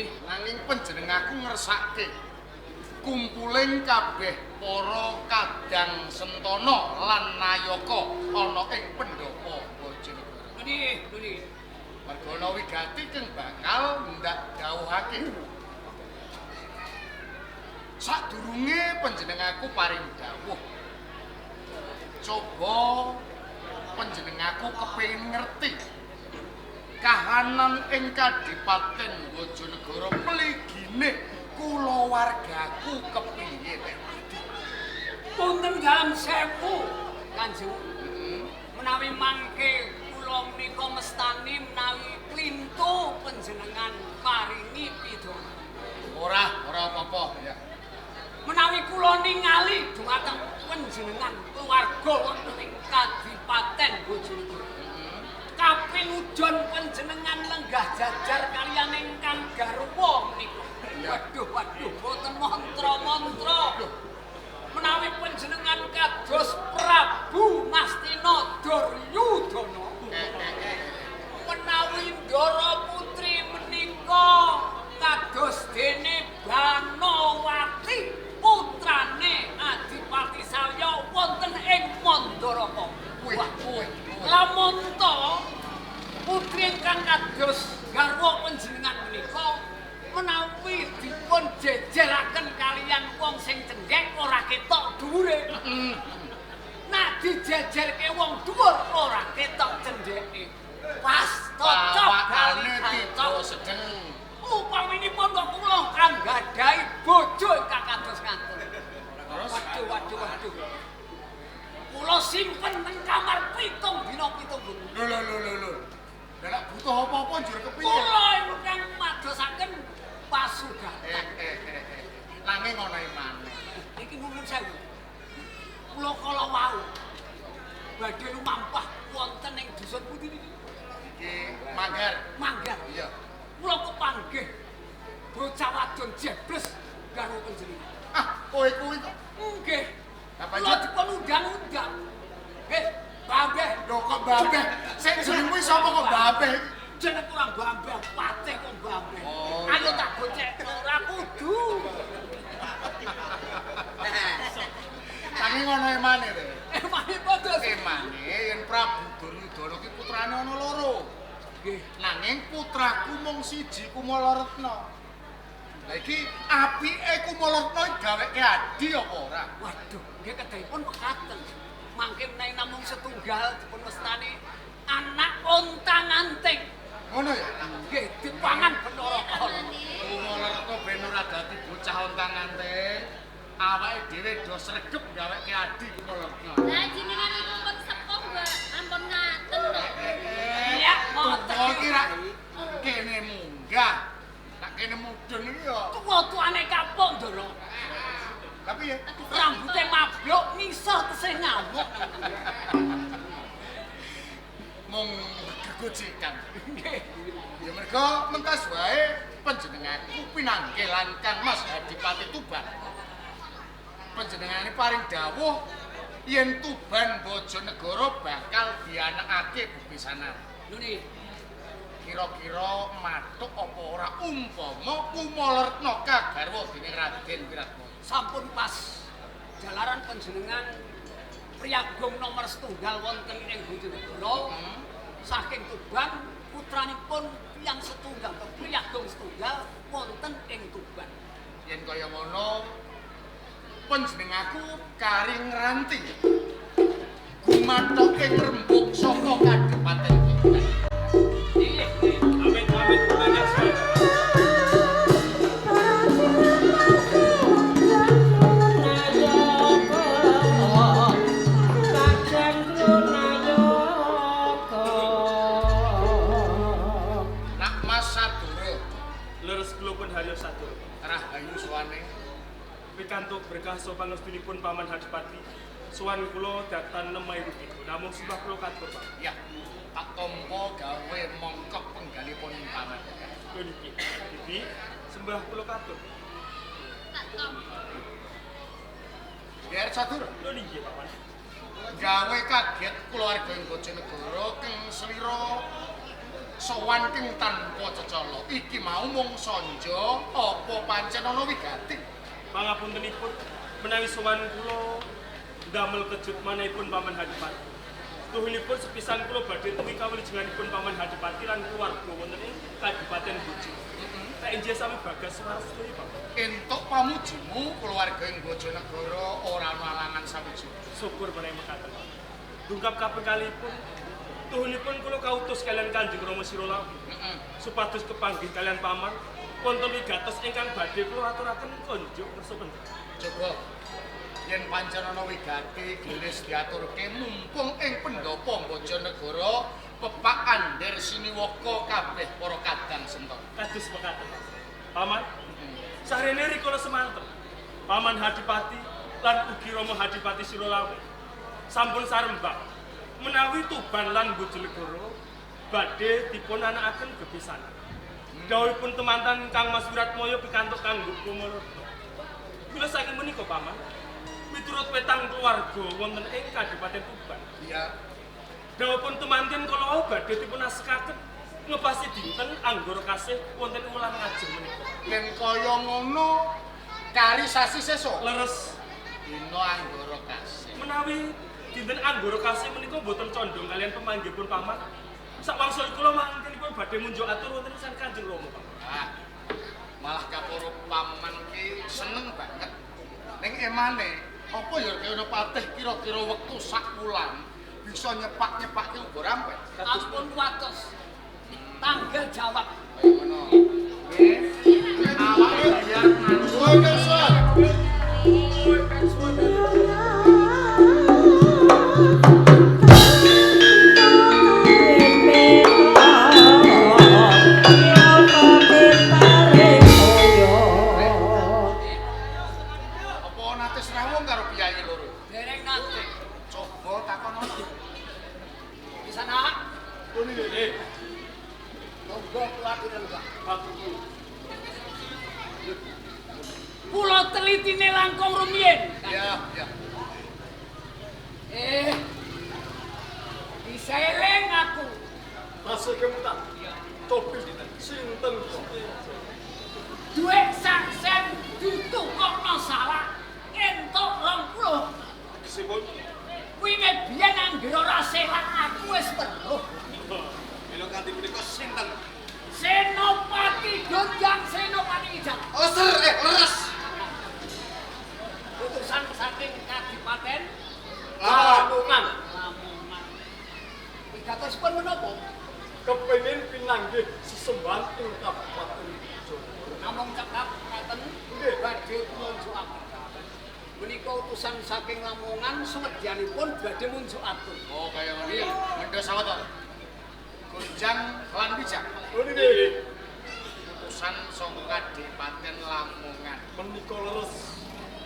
Nggih. Nanging panjenengaku ngersake kumpuling kabeh para kadang sentana lan nayaka ana ing pendopo Bojonegoro. Nggih, nggih. Merga ana wigati kang bakal ndak dawuhake. Sadurunge panjenengaku paring dawuh, coba panjenengaku kepengin ngerti kahanan ing Kadipaten Bojonegoro mligine kulawargaku kepiye Tewadi? Punten dalem sewu, Kanjeng. Menawi mangke kula menika mestani menawi klintu panjenengan paringi pidana. Ora, ora apa-apa ya. Menawi kula ningali dumateng panjenengan keluarga wonten ing Kadipaten Bojonegoro. Kaping ujon panjenengan lenggah jajar kaliyan ingkang garwa menika. Waduh, waduh, boten mantra-mantra. Menawi panjenengan kados Prabu Ngastina Duryudana. Menawi Ndara Putri menika kados dene Banowati putrane Adipati Salya wonten ing Mandaraka. Wah, lamun ta putri ingkang kados garwa panjenengan menika menawi dipun jejeraken kaliyan wong sing cendhek ora ketok dhuwure. Nak dijejerke wong dhuwur ora ketok cendheke. Pas cocok Awakane tiba sedeng. Upaminipun kok kula anggadhahi bojo ingkang kados ngaten. Terus waduh, waduh, waduh. Kula simpen teng kamar 7 dina 7 bengi. Lho lho lho lho. Lah nek butuh apa-apa njur kepiye? Kula ingkang madosaken pasugatan. Nanging ana emane. Iki nuwun sewu. Kula kala wau badhe lumampah wonten ing dusun pundi niki? Iki Manggar. Manggar. Iya. Kula kepanggih bocah wadon jebles garwa panjenengan. Ah, kowe kuwi kok. Nggih. Lah Kula dipun undang-undang. Babeh. Lho kok babeh? Sing jenengmu sapa kok babeh? Jeneng kurang babeh, patih kok babeh. Oh, ayo tak gocekno ora kudu. Nanging ana emane to. Emane padha. Emane yen Prabu Duryudana ki putrane ana loro. Nggih. Nanging putraku mung siji Kumalaretna. Lah iki apike Kumalaretna gaweke adi apa ora? Waduh, nggih kedahipun mekaten. Mangke menawi namung setunggal dipun wastani anak ontang-anting. Ngono ya? Nggih, dipangan Bathara Kala. Kumalaretna ben ora dadi bocah ontang-anting. Awake dhewe do sregep gaweke adi Kumalaretna. Lah jenengan iku pun sepuh mbak, ampun ngaten to. Iya, ngoten. Tuwa iki rak kene munggah. Nek kene mudhun iki ya Tuwa-tuwane kapok, Ndara. Lah piye? Rambute mabluk ngisor tesih ngamuk. Mung gegojekan. Nggih. Ya mergo mentas wae panjenenganku pinanggih lan Kang Mas Adipati Tuban. Panjenengane paring dawuh yen Tuban Bojonegoro bakal dianakake bebesanan. Lho Kira-kira mathuk apa ora umpama Kumalaretna kagarwa dening Raden Wiratmaya. Sampun pas jalaran panjenengan priyagung nomor setunggal wonten ing Bojonegoro. Saking Tuban putranipun tiyang setunggal atau priyagung setunggal wonten ing Tuban. Yen kaya ngono panjenengaku kari ngranti gumathoke ngrembug saka Kadipaten Tuban. Nggih. Amit amit banyak sekali. Nak Mas Sadura Leres kula pun Haryo Sadura. Rahayu suwane. Pikantuk berkah sopan lestunipun Paman Adipati. Sowan kula datan lemah rugi. Namung sembah kula katur, Pak. Ya, tak tampa gawe mongkok penggalipun Paman. Lho niki, Bibi, sembah kula katur. Tak tampa. Biar Sadura Lho niki, Paman. Gawe kaget keluarga ing Bojonegoro keng slira Sowan king tanpa cecala. Iki mau mung sanja apa pancen ana wigati? Pangapuntenipun menawi sowan kula ndamel kejut manahipun Paman Hadipati. Tuhunipun sepisan kula badhe tuwi kawilujenganipun Paman Hadipati lan keluarga wonten ing Kadipaten Bojo. Tak injih sami bagas waras sedaya, Paman. Entuk pamujimu keluarga ing Bojonegoro ora ana alangan sawiji. Syukur menawi mekaten. Dungkap kaping kalihipun tuhunipun kula kautus kaliyan Kanjeng Rama Sirolawi. Supados kepanggih kaliyan Paman wonten wigatos ingkang badhe kula aturaken konjuk kersa panjenengan. Coba yen pancen ana wigati gelis diaturke mumpung ing pendopo Bojonegoro pepak ander siniwaka kabeh para kadang sentana. Kados mekaten. Paman, sarene rikala semanten Paman Hadipati lan ugi Rama Hadipati Sirolawi sampun sarembah menawi Tuban lan Bojonegoro badhe dipun anakaken gepisanan. Dawuhipun temanten Kang Mas Wiratmaya pikantuk kanggo Kumalaretna. Kula saking menika Paman, miturut petang keluarga wonten ing Kadipaten Tuban. Iya. Dawuhipun temanten kala wau badhe dipun asekaken ngepasi dinten anggara kasih wonten wulan ngajeng menika. Yen kaya ngono kari sasi sesuk. Leres dina anggara kasih. Menawi dinten anggara kasih menika mboten condong kaliyan pemanggihipun Paman. Sakwangsul kula mangkenipun badhe munjuk atur wonten san Kanjeng Rama, Paman. Ah, malah kaporo paman ki seneng banget. Ning emane, apa ya kaya patih kira-kira wektu sak wulan bisa nyepak-nyepake uga rampek. Ampun watos. Tanggal jawab. Kaya ngono. Nggih. Awake biar nganggo kersa. Kula telitine langkung rumiyin. Iya, iya. Diseling aku. Masih kemutan. Iya. Topi sinten Gusti? Dhuwit sak sen ditukokno salah entuk 20. Tegesipun kuwi nek biyen anggere ora selak aku wis weruh. Mila kanthi punika sinten? Senopati Gonjang Senopati Kijang. Oh, ser, leres. Utusan saking Kadipaten Lamongan. Lamongan. Wigatosipun menapa? Kepengin pinanggih sesembahan ing Kabupaten Bojonegoro. Namung cekap ngaten nggih badhe kula njukaken. Menika utusan saking Lamongan sumedyanipun badhe munjuk atur. Oh, kaya ngene. Mendho sawetara. Gonjang lan Wijang. Oh nggih. Utusan saka Kadipaten Lamongan. Menika leres.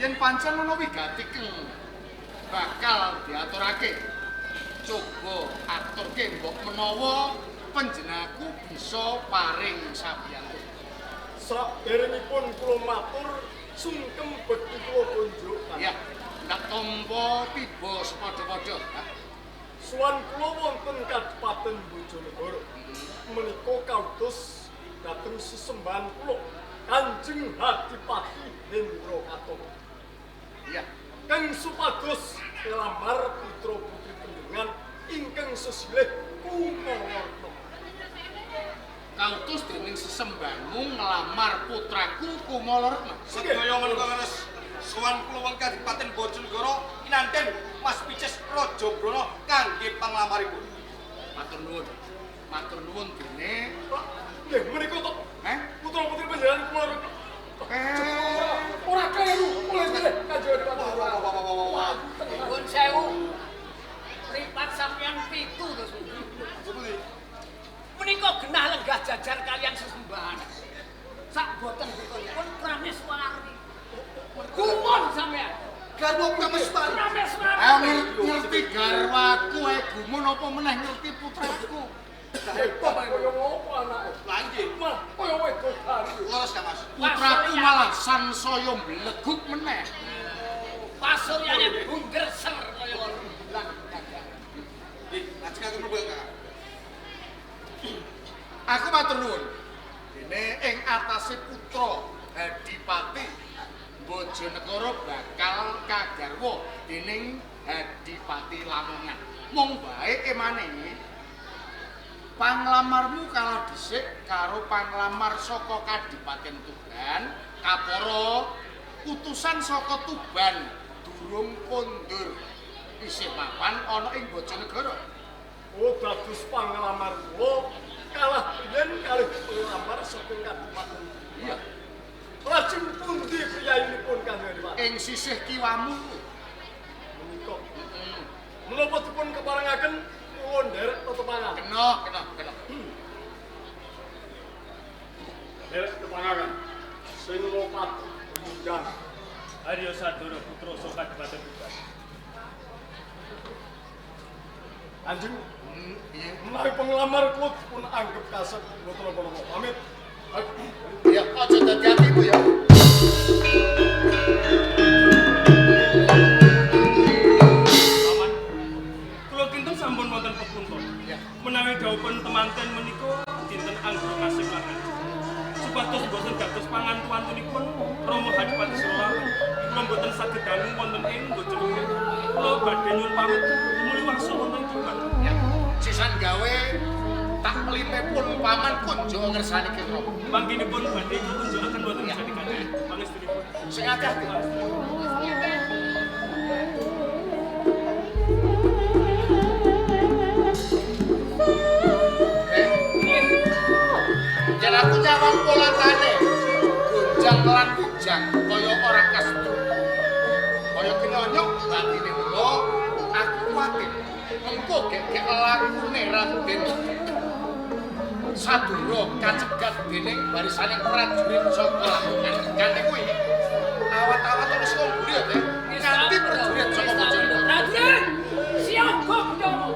Yen pancen ana wigati keng bakal diaturake. Coba aturke mbok menawa panjenenganku bisa paring sabiyantu. Saderengipun kula matur sungkem bekti kula kunjuk. Ya, ndak tampa tiba sepadha-padha. Suwan kula wonten Kadipaten Bojonegoro. Menika kautus dhateng sesembahan kula Kanjeng Hadipati Hendra Katama. Iya, kang supados nglamar putra putri panjenengan ingkang sesilih Kumalaretna. Kautus dening sesembahanmu nglamar putraku Kumalaretna. Sedaya menika leres. Sowan kula wong Kadipaten Bojonegoro kinanten Mas Picis Raja Brana kangge panglamaripun. Matur nuwun. Matur nuwun dene. Nggih menika to. Heh, putra-putri panjenengan kula. Ora kleru, mulih Kanjeng Adipati. Nuwun sewu. Mripat sampeyan pitu to pundi? Menika genah lenggah jajar kaliyan sesembahan. Sak boten bukunipun Prameswari. Gumun sampeyan. Garwa Prameswari. Prameswari. Ngerti garwaku ae gumun apa meneh ngerti putraku. Hebat kaya ngopo anake? Lah nggih. Malah kaya wedodari. Leres Kang Mas. Putraku malah sansaya mbleguk meneh. Pasuryane bunder ser kaya rembulan gagah. Nggih, lajeng aku mlebu Kang. Aku matur nuwun. Dene ing atase putra Hadipati Bojonegoro bakal kagarwa dening Hadipati Lamongan. Mung bae emane panglamarmu kalah dhisik karo panglamar saka Kadipaten Tuban, kapara utusan saka Tuban durung kondur isih mapan ana ing Bojonegoro. Oh, dados panglamar kula kalah riyen kalih panglamar saking Kadipaten. Iya. Lajeng pundi priyayinipun Kanjeng Adipati? Ing sisih kiwamu menika. Menapa dipun keparengaken kula nderek tetepangan? Kena, kena, kena. Nderek tetepangan. Sing lopati undang Arya Sadana putra saka Kadipaten Tuban. Kanjeng, piye? Menawi penglamar kula dipun anggep kasep mboten napa-napa. Pamit. Ya, aja dadi atimu ya. Paman, kula kinten sampun wonten pepunten. Ya. Menawi dhawuhipun temanten menika dinten anggara kasih lan supados boten dados pangantu-antunipun Rama Hadipati Surawi, kula mboten saged dangu wonten ing Bojonegoro. Kula badhe nyuwun pamit tumuli wangsul wonten ing Tuban. Ya, sisan gawe taklime pun paman kunjuk ngersani Ki Rama. Mangkinipun badhe kunjukaken wonten Jati Kanjeng. Pangestunipun. Sing ati-ati. Yen aku nyawang polatane gonjang lan wijang kaya ora kasedu. Kaya kenyonyok batine mula aku kuwatir mengko gek-gek lakune Raden Sadura kacegat dening barisaning prajurit saka Lamongan. Kanthi kuwi awat-awat ana saka mburi ya, Teh. Nganti prajurit saka Bojonegoro. Prajurit, siaga Bendoro.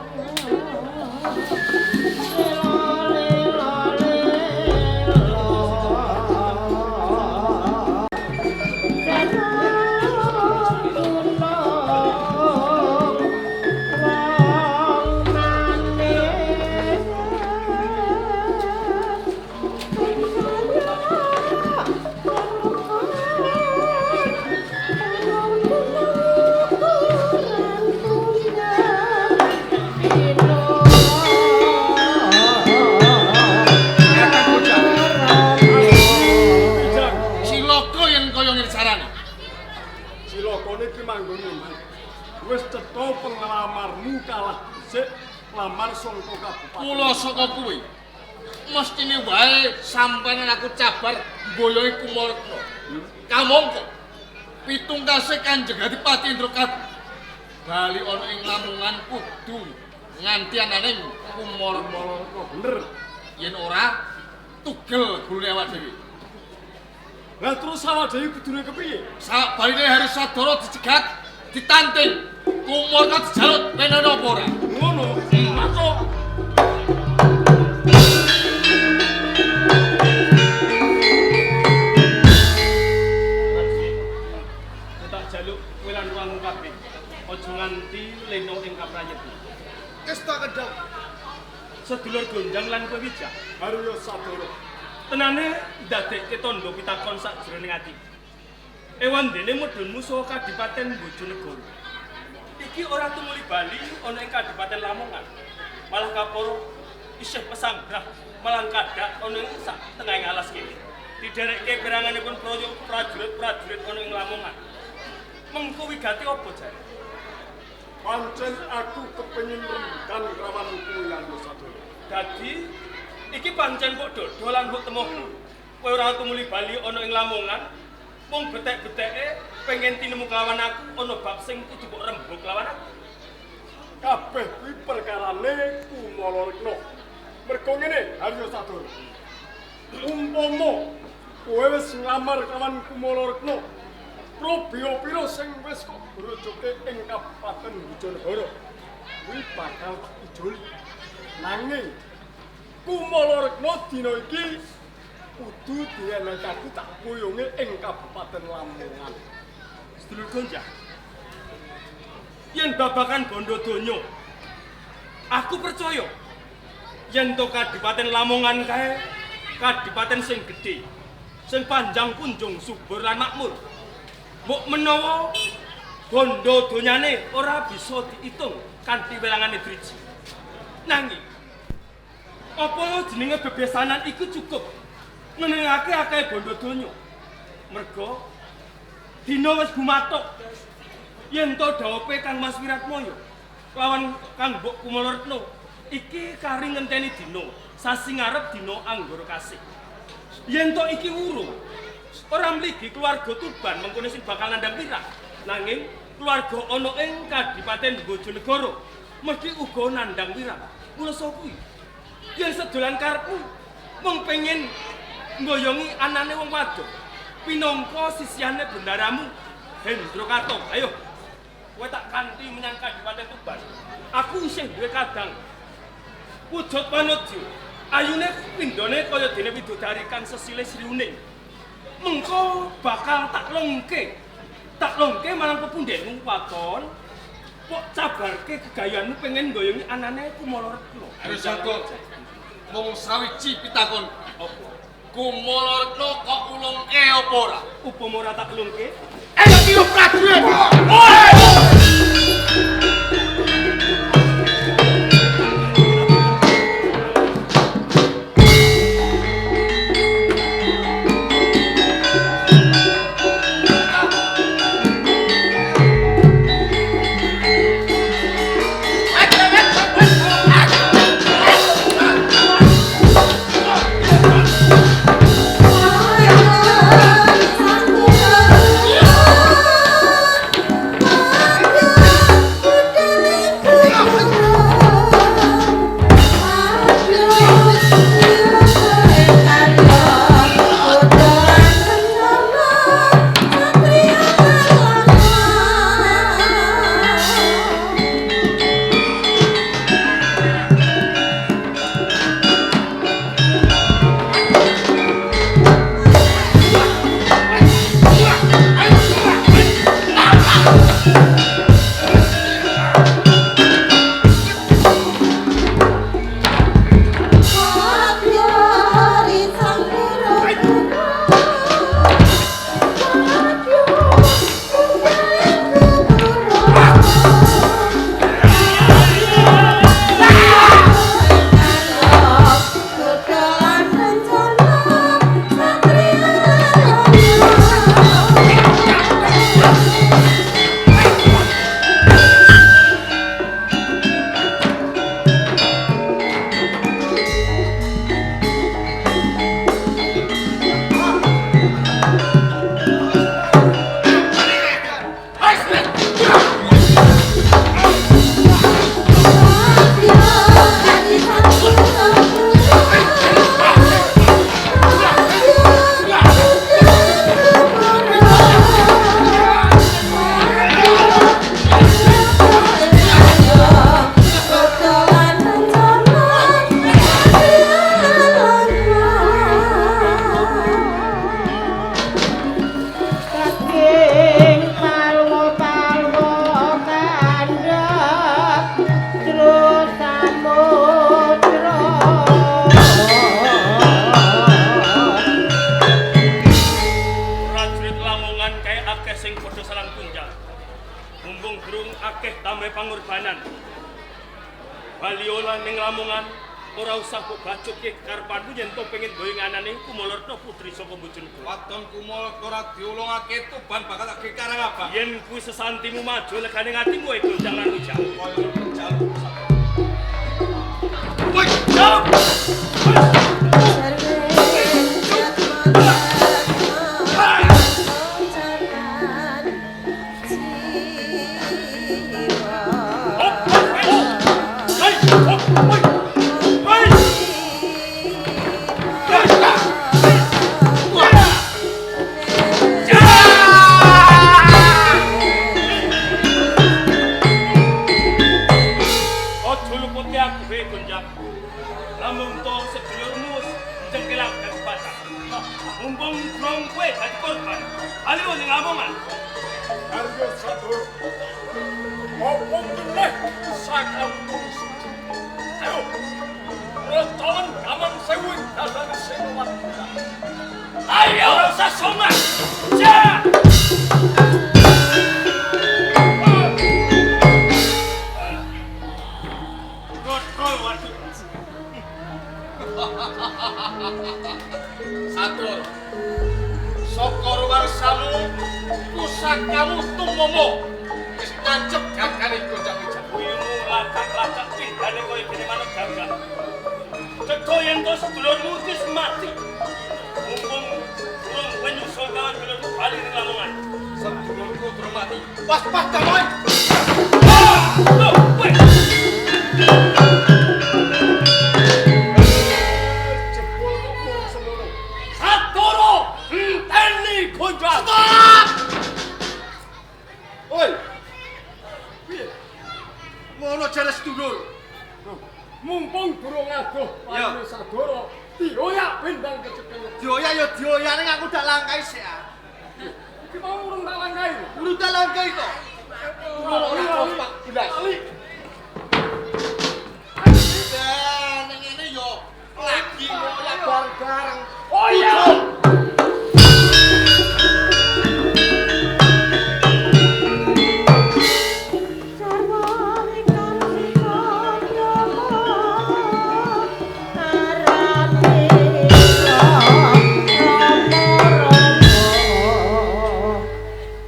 Cilaka yen kaya ngene carane. Cilakane ki manggon endi? Wis cetha penglamarmu kalah dhisik lamar saka kabupaten. Kula saka kuwi. Mestine wae sampeyan aku cabar mboyongi Kumarekna. Kamangka pitungkase Kanjeng Adipati Indrakati bali ana ing Lamongan kudu nganti ananing Kumarekna. Bener. Yen ora tugel gulune awak dhewe. Lah terus awak dhewe kudune kepiye? Sabaline Hari Sadara dicegat, ditanting, Kumarekna dijaluk penana apa ora? Ngono. Masuk. Tak jaluk kowe lan ruangmu kabeh. Aja nganti lena ing kaprayitna. Wis tak kendhang. Sedulur Gonjang lan kowe Wijang. Arya Sadara. Tenane ndadekke tandha pitakon sakjroning ati. Ewandene mudhunmu saka Kadipaten Bojonegoro. Iki ora tumuli bali ana ing Kadipaten Lamongan. Malah kaporo isih pesanggrah malang kadak ana ing sak tengahing alas kene. Diderekke peranganipun prajurit-prajurit ana ing Lamongan. Mengko wigati apa jare? Pancen aku kepengin rembugan rawan kuwi Arya Sadara. Dadi iki pancen kok dodol lan kok temuh. Kowe ora tumuli bali ana ing Lamongan, mung betek-beteke pengen tinemu kelawan aku ana bab sing kudu kok rembug kelawan aku. Kabeh kuwi perkarane Kumalarekna. Mergo ngene Arya Sadara. Umpama kowe wis nglamar kelawan Kumalarekna, probya pira sing wis kok grojoke ing Kabupaten Bojonegoro kuwi bakal tak ijoli. Nanging Kumalarekna dina iki kudu dienekake tak kuyunge ing Kabupaten Lamongan. Sedulur Gonjang. Yen babakan bondo donya, aku percaya Yen to Kadipaten Lamongan kae kadipaten sing gedhe, sing panjang kunjung subur lan makmur. Mbok menawa bondo donyane ora bisa diitung kanthi welangane driji. Nanging apa jenenge bebesanan iku cukup ngenengake akeh bondo donya. Merga dina wis gumathuk. Yen to dawope Kang Mas Wiratmaya lawan Kang Mbok Kumala Retna iki kari ngenteni dina sasi ngarep dina Anggara Kasih. Yen to iki wurung ora mligi keluarga Tuban mengkono sing bakal nandhang wirang, nanging keluarga ana ing Kadipaten Bojonegoro mesti uga nandhang wirang. Mula saka kuwi yen sedolan karepmu mung pengen nggoyongi anane wong wadon pinangka sisihane bendaramu Hendro Katong, ayo kowe tak kanthi menyang Kadipaten Tuban. Aku isih duwe kadang wujud manudya, ayune pindhone kaya dene widodari kang sesile sriuning. Mengko bakal tak longke marang pepundhenmu waton. Kok cabarke gegayanmu pengen nggoyongi anane Kumala Retna. Ayo mung sawiji pitakon. Apa? Kumala Retna kok ulungke apa ora? Upama ora tak ulungke, ayo tiru prajurit. Yen kuwi sesantimu maju legane atimu e gonjang lan ujang. Woi, jauh. Dalang Senowati. Ayo ora usah songan. Ja! Godhol waduk. Satur. Saka warsamu pusakamu tumomo wis nancep gagane gonjang-gonjang. Kuwimu lacak-lacak pindhane kaya dene manuk gagak. Cetha yen to sedulurmu wis mati. Mumpung durung kowe nyusul kawan dulurmu bali ning Lamongan. Sedulurku durung mati. Waspada kowe. Loh, kowe. Jebul kok mung semono. Satoro enteni gonjang. Oi. Piye? Ngono jare sedulur. Mumpung durung adoh Ya. pane Sagara, dioyak bendang kecekel. Dioyak ya dioyak ning aku dak langkai sik ah. Iki mau urung tak langkai. Urung tak langkai kok. Ora Pak Belas. Ali. Lah ning ngene yo lagi ngoyak bareng-bareng. Oh iya.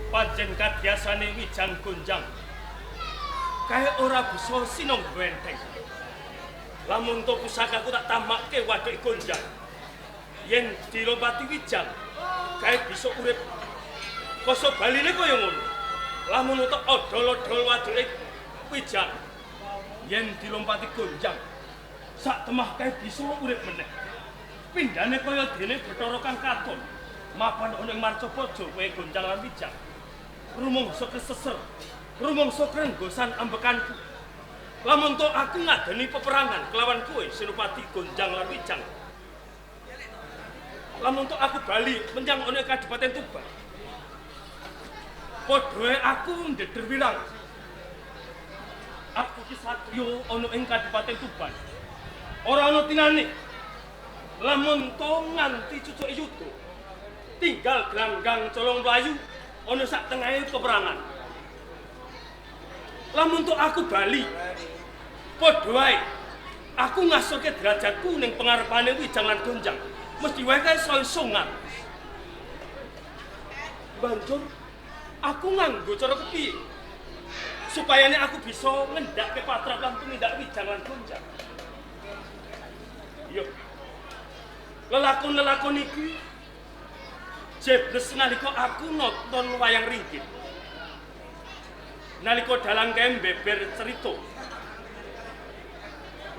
Pancen kadiyasane wijang gonjang. Kae ora bisa sinong benteng. Lamun to pusakaku tak tamakke waduke gonjang. Yen dilompati wijang, kae bisa urip. Koso baline kaya ngono. Lamun to odol-odol waduke wijang, yen dilompati gonjang, sak temah kae bisa urip meneh. Pindhane kaya dene Bathara kang katon. Mapan ana ing Marcapada kowe gonjang lan wijang. Rumangsa keseser, rumangsa krenggosan ambekanku. Lamun to aku ngadeni peperangan kelawan kowe Senopati Gonjang lan Wijang. Lamun to aku bali menyang ana Kadipaten Tuban. Padha wae aku ndeder wirang. Aku ki satriya ana ing Kadipaten Tuban. Ora ana tinane. Lamun to nganti cucuke yuda, tinggal glanggang colong mlayu ana sak tengahe peperangan. Lamun to aku bali, padha wae aku ngasorke derajatku ning pengarepane Wijang lan Gonjang. Mesti wae kae saya songat. Banjur aku nganggo cara kepiye supayane aku bisa ngendhakke patrap lan tumindak Wijang lan Gonjang. Yo. Lelakon-lelakon iki jebles nalika aku nonton wayang ringgit. Nalika dalang kae mbeber cerita.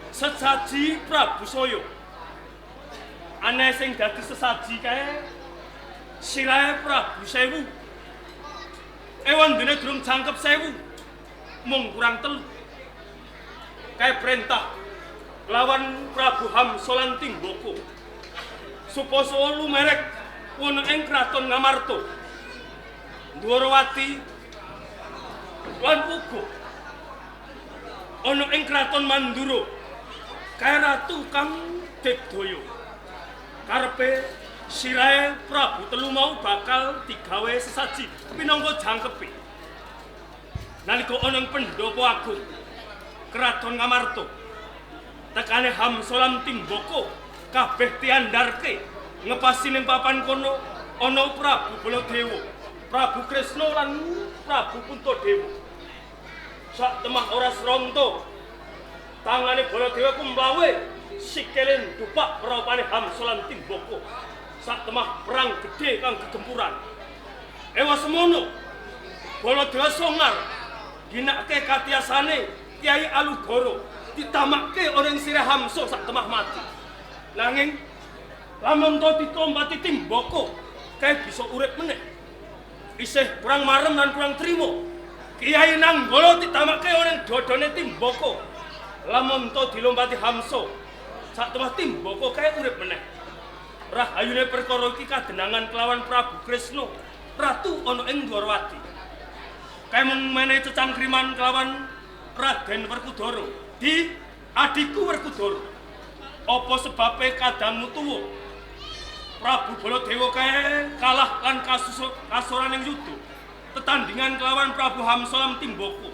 Sesaji Prabu Saya. Aneh sing dadi sesaji kae sirahe Prabu Sewu. Ewan dene durung jangkep 1000. Mung kurang 3. Kae perintah lawan Prabu Hamsa lan Timbaka. Supasa lumerek wonten ing kraton Ngamarta. Dwarawati lan uga ana ing kraton Mandura. Kae ratu kang Debdaya. Karepe sirahe Prabu Telu mau bakal digawe sesaji pinangka jangkepe. Nalika ana ing pendhapa agung kraton Ngamarta, tekane Hamsa lan Timbaka kabeh tiandarke ngepasi ning papan kono ana Prabu Baladewa, Prabu Kresna lan Prabu Puntadewa. Sak temah ora sronto, tangane Baladewa kumlawe sikile ndupak praupane Hamsa lan Timbaka. Sak temah perang gedhe kang gegempuran. Ewa semono Baladewa songar ginake katiasane Kyai Alugoro ditamakke ana ing sirah Hamsa sak temah mati. Nanging lamun to ditompati Timbaka kae bisa urip meneh. Isih kurang marem lan kurang trimo. Kyai Nanggala ditamake ana ing dodone Timbaka. Lamun to dilompati Hamsa sak temah Timbaka kae urip meneh. Rahayune perkara iki kadenangan kelawan Prabu Kresna, ratu ana ing Dwarawati. Kae mung menehi cecangkriman kelawan Raden Werkudara, di adhiku Werkudara. Apa sebabe kadangmu tuwa? Prabu Baladewa kae kalah lan kasoran ing yuda. Tetandingan kelawan Prabu Hamsa lan Timbaka.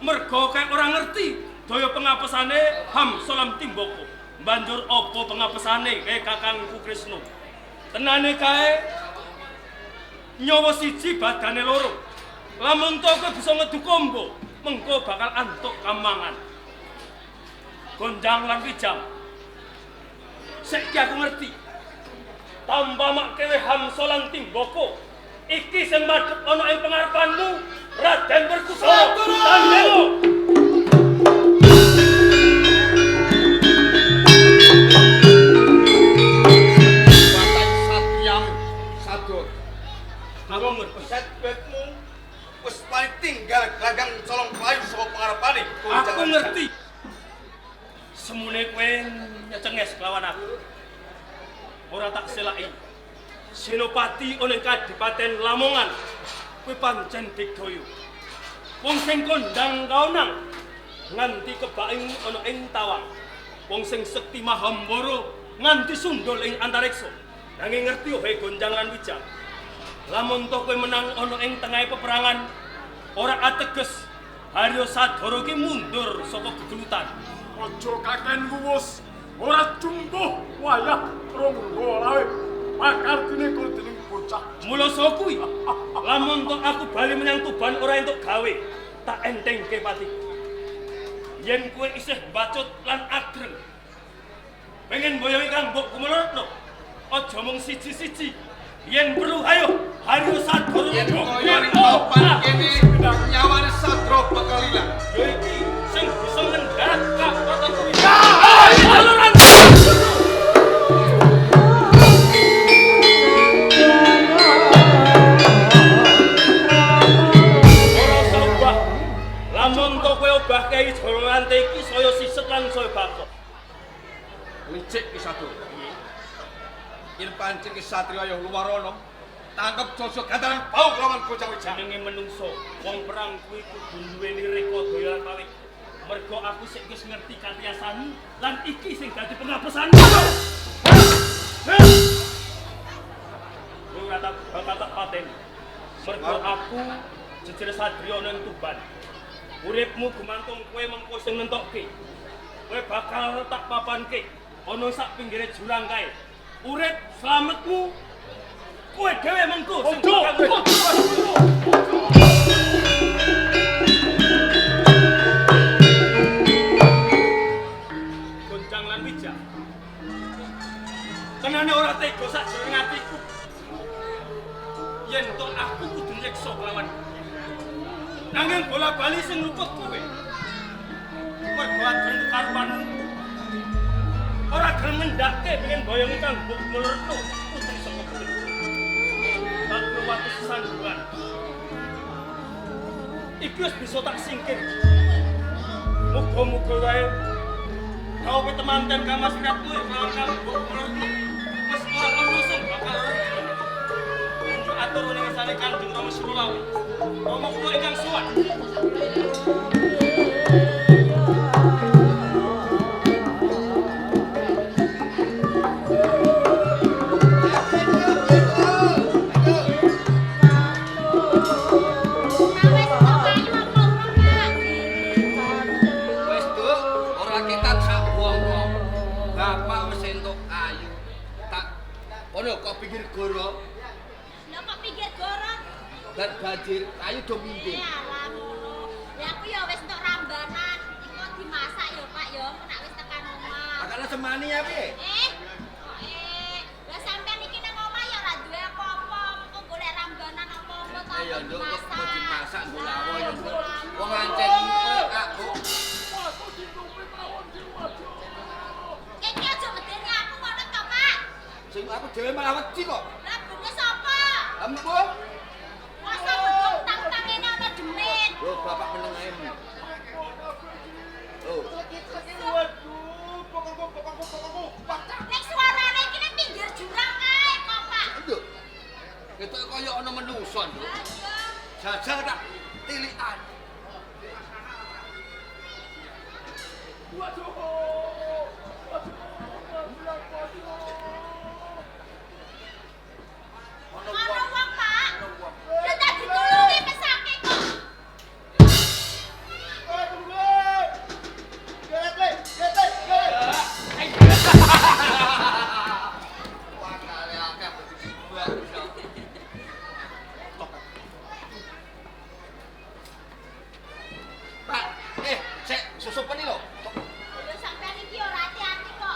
Merga kae ora ngerti daya pengapesane Hamsa lan Timbaka. Banjur apa pengapesane kae kakangku Kresna? Tenane kae nyawa siji badane loro. Lamun to kowe bisa ngedu kombo, mengko bakal antuk kamangan. Gonjang lan Wijang. Saiki aku ngerti. Tanpa mak kewe Hamsa lan Timbaka, iki sing madhep ana ing pengarepanmu, Raden Werkudara. Tandelo. Batai satriyamu sador. Aku ngerti. Setbetmu wis paling tinggal gelanggang colong payu saka pengarepane. Aku ngerti. Semune kowe nyecenges kelawan aku. Ora tak selaki. Senopati ana ing Kadipaten Lamongan kuwi pancen digdaya. Wong sing kondang kaonang nganti kebaing ana ing tawang. Wong sing sekti mahambara nganti sundul ing antariksa. Nanging ngerti wae Gonjang lan Wijang. Lamun to kowe menang ana ing tengahe peperangan, ora ateges Haryo Sadoro ki mundur saka gegelutan. Aja kaken wuwus, ora jumbuh wayah ronggo lawe. Pakartine kula dening bocah. Mula saka kuwi, lamun to aku bali menyang Tuban ora entuk gawe, tak entengke pati. Yen kowe isih bacut lan agreng, pengen boyongi kang mbok Kumala, aja mung siji-siji. Yen perlu ayo Haryo Sadoro Yen kaya ning papan kene nyawane Sadra bakal ilang. Ya iki sing bisa ngendhak kapotan kuwi. Ora usah obah. Lamun to kowe obah kae jolante iki saya siset lan saya bakok. Licik ki Sadra. Yen pancen ki satriya ayo luwarana, tangkep Jojo gantaran bau kelawan Bocah Wijang. Jenenge menungso, wong perang kuwi kudu duweni reka daya lan pawek. Mergo aku sik wis ngerti katiyasanmu lan iki sing dadi pengapesanmu. Kowe ora tak bakal tak pateni. Mergo aku jejer sadriya ana ing Tuban. Uripmu gumantung kowe mengko sing nentokke. Kowe bakal tak papanke ana sak pinggire jurang kae. Urip slametmu kowe dhewe mengko sing bakal. Gonjang lan Wijang. Tenane ora tega sakjroning atiku. Yen to aku kudu nyiksa kelawan. Nanging bola-bali sing luput kowe. Mergo adreng karupanmu. Ora gelem ngendhake pengen boyongi kang mbok Kumala putri saka Putri. Tak perlu sesanggupan. Iki wis bisa tak singkir. Muga-muga wae kau temanten kang Mas Ratu lawan kang mbok Kumala wis ora ono sing bakal unjuk atur ning ngersane Kanjeng Rama Sirolawi. Rama kula ingkang suwan. Wis, Duk, ora kita tak wong-wong. Bapak wis entuk ayu. Tak kono kok pinggir goro, Lah kok pinggir goro? bar banjir, ayu do minggir. Eh alah ngono. Ya aku ya wis entuk rambanan. Iku dimasak ya Pak ya, nek wis tekan omah. Makane semani ya piye? Eh, kok eh. Lah sampean iki nang omah ya ora duwe apa-apa, mengko golek rambanan apa-apa ta Eh ya nduk kok dimasak. dimasak nggo lawo ya nduk. Lah, Wong ancen aku Kiki aja medeni aku ngono to, Pak. sing aku dhewe malah wedi kok. Lah bener sapa? Empuh. Masa bedong tang-tang ngene ana demit. Lho bapak meneng ae. Oh, Waduh, pokokku, pokokku, pokokku. Nek suarane iki ning pinggir jurang kae kok, Pak. nduk. Ketok kaya ana menungso, nduk. Lah iya. Jajal tak tilikan. Waduh. Waduh. Ana wong, Pak. Lha tak ditulungi mesake kok. Pak, sik susupen iki lho. Lho sampean iki ora ati-ati kok.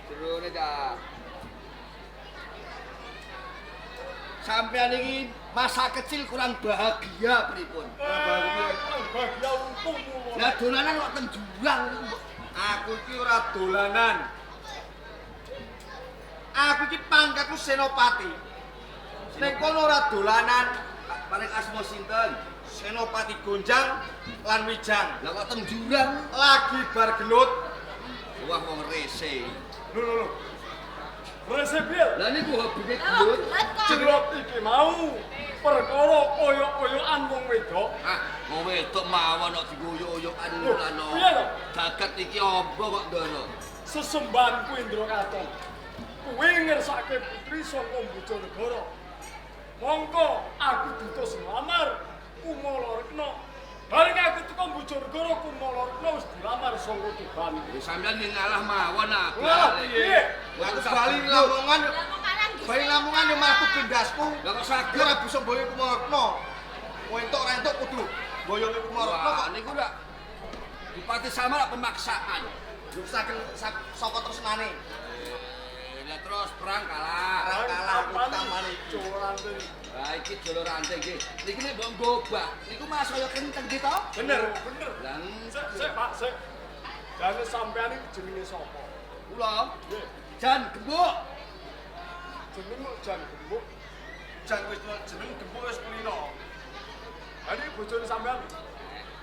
Jerone ta. Sampean iki masa kecil kurang bahagia pripun? Bahagia, bahagia untungmu. Lah dolanan kok teng jurang. Aku iki ora dolanan. Aku iki pangkatku senopati. Ning kono ora dolanan, Paring asma sinten? Senopati Gonjang lan Wijang. Lah kok teng jurang? Lagi bar gelut. Wah wong rese. Lho lho lho. Rese piye? Lah niku hobine Lah wong gelut. gelut kok. Jelot iki mau perkara oyok-oyokan wong wedok. Ah, wong wedok mawon kok digoyok-oyokan Lho, lan. piye to? Jagat iki ombo kok ndono. Sesembahanku Indra Katon. Kuwi ngersake putri saka Bojonegoro. Mongko aku diutus nglamar Kumala Rekna. Bareng aku teko Bojonegoro Kumala Rekna wis dilamar saka Tuban. Ya sampean ning ngalah mawon ah. Ngalah piye? Aku bali Lamongan, Lah kok kalah dhisik. bali Lamongan yo malah aku gendasku. Lah kok saged? Ora bisa mboyong Kumarekna. Kowe entuk ora entuk kudu mboyong Kumarekna Wah, kok. niku lak Bupati Salma lak pemaksaan. Yo saking saka tresnane. Lah terus perang kalah. Perang kalah aku tamane. Joran iki. Lah iki jolo rantai nggih. Niki nek mbok ngobah, niku mas kaya kenceng gitu. Bener. Bener. Lah Sik, sik Pak, sik. Jane sampean iki jenenge sapa? kula Nggih, jan gembuk. jenengmu Jan Gembuk. Jan wis jeneng gembuk wis kulino. Lah iki bojone sampean.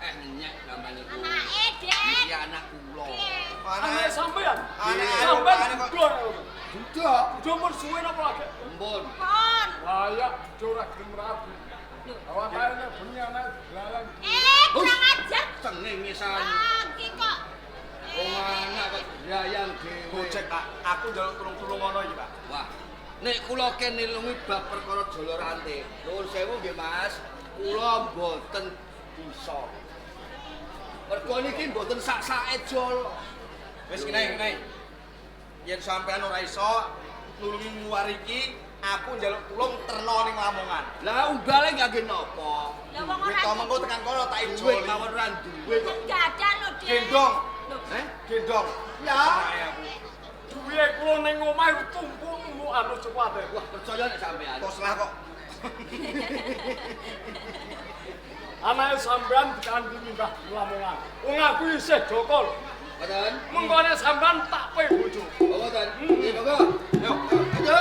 Ngenyek sampean niku. Anake, Dek. Niki anak kula. Piye? Anake sampean. Anake Sampean anake kok. duda. Duda. Duda mun suwe napa lagi? Empun. Pon. Layak duda ora gelem rabi. Awak kae bengi anak lalang. Kurang ajar. Cengenge san. Ah, iki kok. Wong anak kok grayang dhewe. Gojek, Pak. Aku njaluk tulung-tulung ngono iki, Pak. Wah, nek kula ken nilungi bab perkara jala rantai. Nuwun sewu nggih, Mas. Kula mboten bisa. Mergo niki mboten sak-sake jala. Wis kene, kene. Yen sampean ora iso nulungi nguwar iki, aku njaluk tulung terno ning Lamongan. Lah umbale kangge napa? Lah wong Duit ora to mengko tekan kono tak Duit ijoli. mawon ora duwe kok. Enggak lho, Dek. Gendong. Lho, Gendong. Ya. Duwe kula ning omah iku tumpuk anu kuwatir. Wah, percaya nek sampean. Tos lah kok. Anake sampean dikandhi minggah Lamongan. Wong aku isih joko lho. Ngoten. Mengko nek sampean tak pe bojo. Oh, ngoten. Nggih, monggo. Yo, ayo.